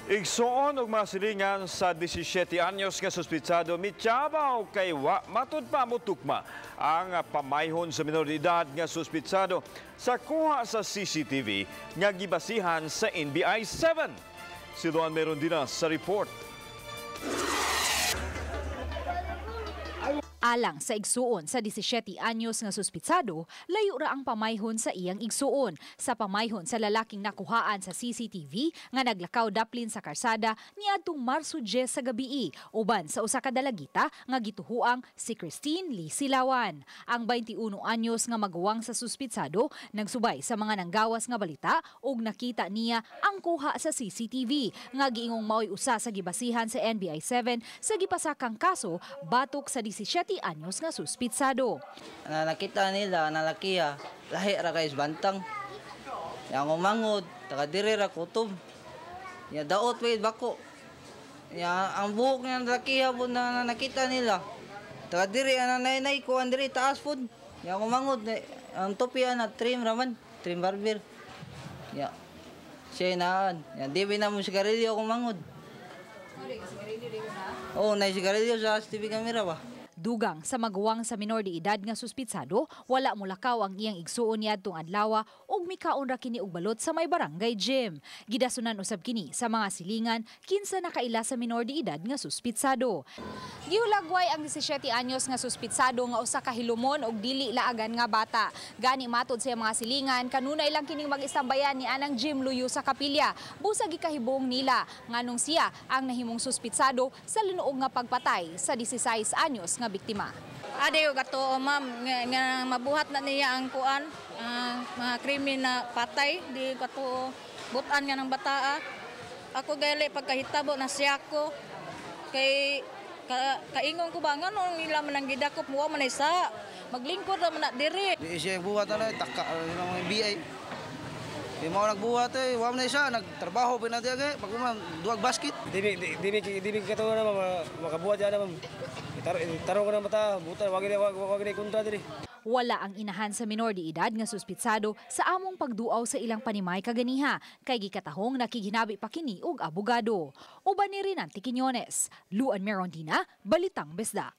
Igsoon og mga silingan sa 17 anyos nga suspitsado mityabaw kay wa matud pa motukma ang pamayhon sa minor de edad nga suspitsado sa kuha sa CCTV nga gibasihan sa NBI 7. Si Luan Merondina sa report. Alang sa igsuon sa 17 anyos nga suspitsado, layo ra ang pamayhon sa iyang igsuon. Sa pamayhon sa lalaking nakuhaan sa CCTV nga naglakaw daplin sa karsada niadtong Marso 10 sa gabii, uban sa usa ka dalagita nga gituhuang si Christine Lee Silawan. Ang 21 anyos nga maguwang sa suspitsado nagsubay sa mga nanggawas nga balita ug nakita niya ang kuha sa CCTV nga giingong maoy usa sa gibasihan sa NBI 7 sa gipasakang kaso batok sa 17 anyos nga suspitsado. Na nakita nila nalakiya, lahi ra kay bantang. Yang umangod, taga diri ra kutob. Ya daot pa bako. Ya ang buhok niya lakiya pud na nakita nila. Taga diri ana nay ko andiri taas pud. Yang umangod ang topi ana trim raman, trim barber. Ya. Siya naan. Ya di na mo sigarilyo akong mangod. Oh, na sigarilyo sa TV camera ba? Dugang sa maguwang sa minor de edad nga suspitsado, wala mulakaw ang iyang igsuon niadtong adlaw ug mikaon ra kini og balot sa may barangay gym. Gidasunan usab kini sa mga silingan kinsa nakaila sa minor de edad nga suspitsado. Gihulagway ang 17 anyos nga suspitsado nga usa ka hilumon og dili laagan nga bata. Gani matod sa mga silingan, kanunay lang kining mag-istambayan ni anang gym luyo sa kapilya. Busa gikahibong nila nganong siya ang nahimong suspitsado sa linuog nga pagpatay sa 16 anyos nga biktima. Ade gato ma'am nga mabuhat na niya ang kuan mga krimen na patay di kato butan nga ng bataa. Ako gali pagkahitabo na siya ko kay kaingon ko ba nganong ila man ang gidakop mo man isa maglingkod ra man na diri. Di siya buhat na taka mga BI. Di mo nagbuhat eh, wa man isa nagtrabaho pa na diya pag duag basket. Di mi kato na makabuhat diya na ma'am. Tarong ko na mata, buta wag wag wag kontra diri. Wala ang inahan sa minor de edad nga suspitsado sa among pagduaw sa ilang panimay kaganiha kay gikatahong nakiginabi pa kini og abogado. Uban ni Rinanti Quiñones, Luan Merondina, Balitang Bisdak.